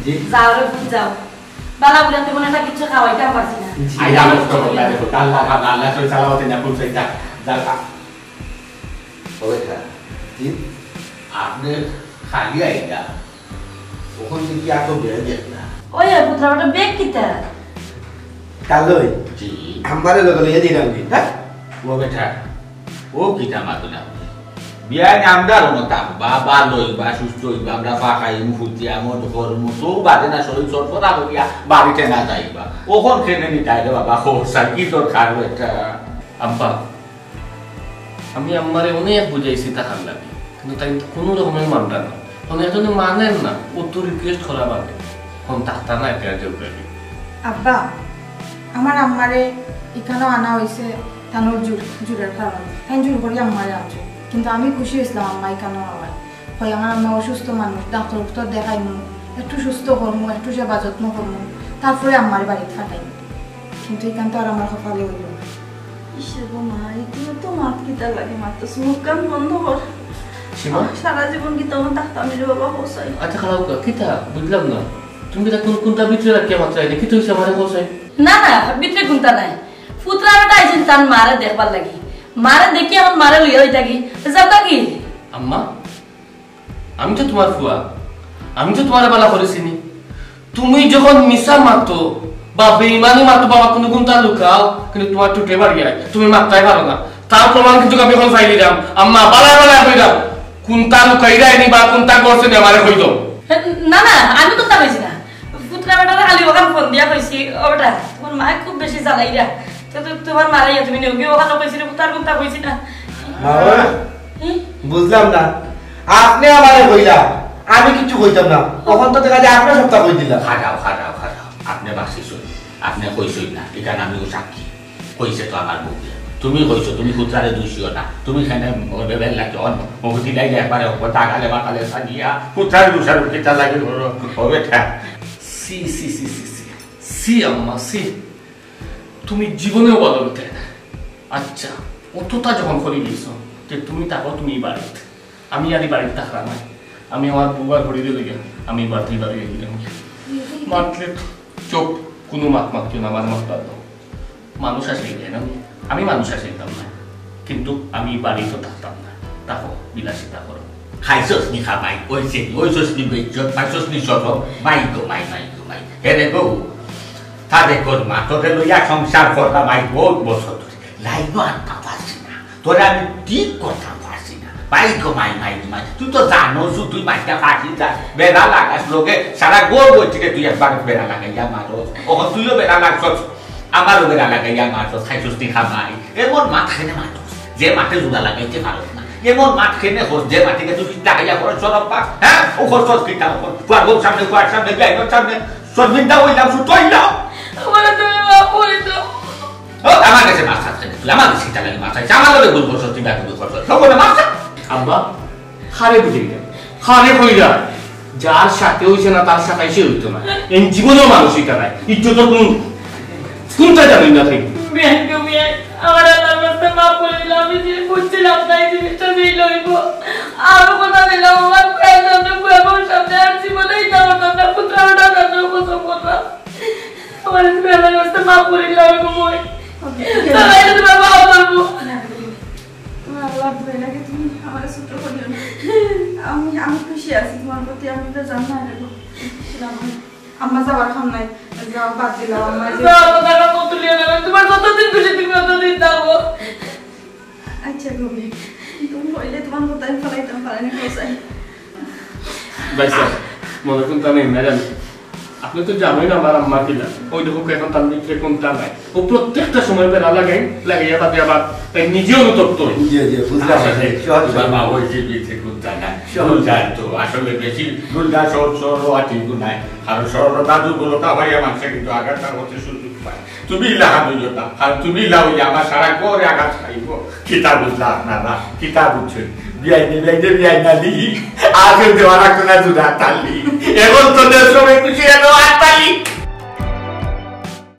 জি। যাও রে পুত যাও। বালা বুলে তেমন একটা কিচ্ছু খাওয়াইতাম পারছি না। জি। আইয়া নষ্ট করলা দেখো, আল্লাহ, আল্লাহ, আল্লাহ, সই সালামতে না পৌঁছাইতা। যাও, যাও। ও বেটা, জি? আপনে খালি আইলা, ওখান থেকে আর তো বের দেখ না। ওই, ওই, পুতরা বেটা, ব্যাগ কিতা? কালই? জি। আমারে লগে লইয়া দিলাম কি, হ্যাঁ? ও বেটা, ও কিতা মাতো না। বিয়াই আমরার মতাম, বাবা লইবা, সুস্থ অইবা, আমরা পাকাইমু, ফুটিয়ামু, ধর্মু, তো বাদে না শরীর সরফরা করিয়া বাড়িতে না যাইবা। ওখান খেলে নি তাইলে বাবা, খোরসা কি দরকার বেটা? আব্বা, আমি আম্মারে অনেক বুঝাইছি থাকার লাগি, কিন্তু তাইন তো কুনু রকমে মানরা না। অখন এজন্য মানের না, অত request করা বাদে। অখন থাকতা না, এটা জোর করি। আব্বা, আমার আম্মারে ইখানো আনা অইছে তান জোর, জোরর কারণে। তাইন জোর করি আম্মারে আনছইন। কিন্তু আমি খুশি অইছলাম আম্মা ইখানো আওয়ায়। কই আমার আম্মা অসুস্থ মানুষ, ডাক্তর উক্তর দেখাইমু, একটু সুস্থ করমু, একটু সেবা যত্ন করমু, তারপরে আম্মারে বাড়িত পাঠাইমু। কিন্তু ইখান তো আর আমার কপালে অইলো না। ইসে গো মা, ইতা তো মাত কিতা লাগি মাতস? মুখ কান বন্ধ কর। সীমা? সারা জীবন কিতা অনো থাকতাম রে বাবা, কও চাই। আচ্ছা, খারাপ কথা, কিতা? বুঝলাম না। তুমি কিতা কুন, কুনটা ভিতরে রাখিয়া মাতরায় নি? কিতা অইছে আমারে কও চাই? না, না, ভিতরে কুনটা নাই। পুতরা বেটা আইছইন তান মারে দেখবার লাগি। মারে দেখি এখন মারে লইয়া অইতা কি? যাবা কি? আম্মা, আমি তো তুমার ফুয়া, আমি তো তুমারে বালা করি চিনি। তুমি যখন মিছা মাতো বা বেইমানি মাতো বাবা, কুনু কুন্তা লুকাও, কিন্তু তুমার টুটে বাড়ি আয়, তুমি মাততায় পারো না। তার প্রমাণ কিন্তু আমি এখন পাইলিরাম। আম্মা, বালায় বালায় কইরাম, কুন্তা লুকাইরায় নি বা কুন্তা করছে নি, আমারে কই দেও। না, না, আমি কুন্তা কইছি না। পুতরা বেটারে খালি অখান ফোন দিয়া কইছি, "ও বেটা, তুমার মায় খুব বেশি জ্বালাইরা। তো, তো তুমার মারাইয়া তুমি নেও।" আমি অখান কইছি রে, তার কুন্তা কইছি না। বাবা, হুম? বুঝলাম না। আপনে আমারে কইলা, আমি কিচ্ছু কইতাম না। অখন তো দেখা যায় আপনে সবতা কই দিলা। খাড়াও, খাড়াও, খাড়াও। আপনে বাঁচিছইন, আপনে কইছইন না, ইখান আমিও সাক্ষী। কইছে তো আমার বউয়ে। তুমি কইছো, তুমি পুতরারে দুষিও না। তুমি কেনে বেল লাগি অন, মুখ দিলাই একবারে কথা গালে মাতালে সাজিয়া, পুতরারে দুষার কিতা লাগি করো, ও বেটা। ছি, ছি, ছি, ছি, ছি। ছি, আম্মা, ছি। তুমি জীবনেও বালা অইতায় না। আচ্ছা, অততা যখন করি দিছো, তে তুমি থাকো তুমি বাড়িত। আমি আর ই বাড়িত থাকরাম নায়। আমি আমার বউ আর হরিরে লইয়া আমি বাড়িত বাড়ি গেলাম। মাতলে তো চুপ, কুনু মাত মাতিও না, আমার মাত বাদ দেও। মানুষ আছলাম না আমি, আমি মানুষ আছলাম না, কিন্তু আমি বাড়িত থাকতাম না। থাকো, বিলাসিতা করো। খাইছস নি খাবাই, অইছে নি, অইছস নি বেইজ্জত, পাইছস নি শরম, মাই গো মাই, মাই গো মাই। হে রে গো, তারে কর মা, তোরে লইয়া সংসার করতাম আই বহুত বছর ধরি। লাইনও আনতাম পারছি না, তোরে আমি ঠিক করতাম পারছি না। মাই গো মাই, মাই গো মাই, তুই তো জানোস তুই মাইটা ফাঁসি যা, বেড়া লাগাস লগে, সারা গোর বই থেকে তুই একবার বেড়া লাগাইয়া মারস, অখন তুইও বেড়া লাগছস, আমারও বেড়া লাগাইয়া মারস, খাইছস নি খাবাই। এমন মাত কেনে মারস, যে মাতে জুড়া লাগাইতে পারস না, এমন মাত কেনে কস, যে মাতে তুই লাগাইয়া করস, শরম পাস, হ্যাঁ? ও করছস কিতা, ও কর, ফুয়ার বউর সামনে, ফুয়ার সামনে, বিয়াইনর সামনে, শর্মিন্দা অইলাম, সুতো অইলাম। আমারে তুমি মাফ করি দাও। ও, আমার কাছে মাফ চাস কেনে? তুই আমার কাছে কিতা লাগি মাফ চাস? আমার লগে ভুল করছস, তুই বেয়াদবি করছস। সব বলে মাফ চা। আব্বা, কারে বুঝাইরা, কারে কইরা, যার সাথে অইছে না, তার সাথে সে অইতো না। এই জীবনেও মানুষ অইতা নায়। ইজ্জতর কুনু, কুনটা জানি না তাই। বিয়াই গো বিয়াই, আমার আল্লাহর রাস্তায় মাফ করি দিলাম। আমি যে বুঝছিলাম না এই জিনিসটা যে লইব। আমি কথা দিলাম, আমার ফুয়ার সামনে, ফুয়ার বউর সামনে আর জীবনে ইটা করতাম না। পুতরা বেটার সামনে কসম করলাম। আমার তুমি আল্লাহর রাস্তায় মাফ করি দিলাম, আমি ঘুমোই। তাহলে এটা তোমার বাবা বলবো। না, না, না। তোমার আল্লাহ ভয় লাগে, তুমি আমারে ছোট করিও না। আমি, আমি খুশি আছি তোমার প্রতি, আমি তো জানি না রে গো। আম্মা যাবার কাম নাই, যাও বাদ দিলাম, আম্মা যে যাও, কথা কম তুলিও না, তোমার যতদিন খুশি তুমি ততদিন থাকো। আচ্ছা গো, তুমি কইলে তোমার কথা আমি ফেলাইতাম পারি না, কোথায়? ভাই সাহেব, মনে কুনতা নাই, ম্যাডাম। আপনে তো জানইন আমার আম্মা কিলা। অউ দেখউক্কা, অখন তার ভিতরে কুনতা নাই। অউ প্রত্যেকটা সময় বেড়া লাগাই, লাগাইয়া বাদে আবার তাই নিজে অনুতপ্ত অই। জি, জি, বুঝলাম। আসলে সহজ তোমার সহজ। মা অইছে ভিতরে কুনতা নাই। সহজ। ভুল জানতো। আসলে বেশি ভুল না, সহজ সরল আর ঠিক নাই। কারণ সরলতা দুর্বলতা অইয়া মানষে কিন্তু আঘাতটা করতে সুযোগ পায়। তুমি ইলা হাত অইও না, আর তুমি ইলা অইলে আমার সারা ঘরে আঘাত খাইব। কিতা বুঝলা আপনারা? কিতা বুঝছইন? বিয়াইনে, বিয়াইনে, বিয়াইনালি। আগে দেওয়া লাগতো না দুটা তালি। এখন তো দেড়শো একুশে এলো আট তালি।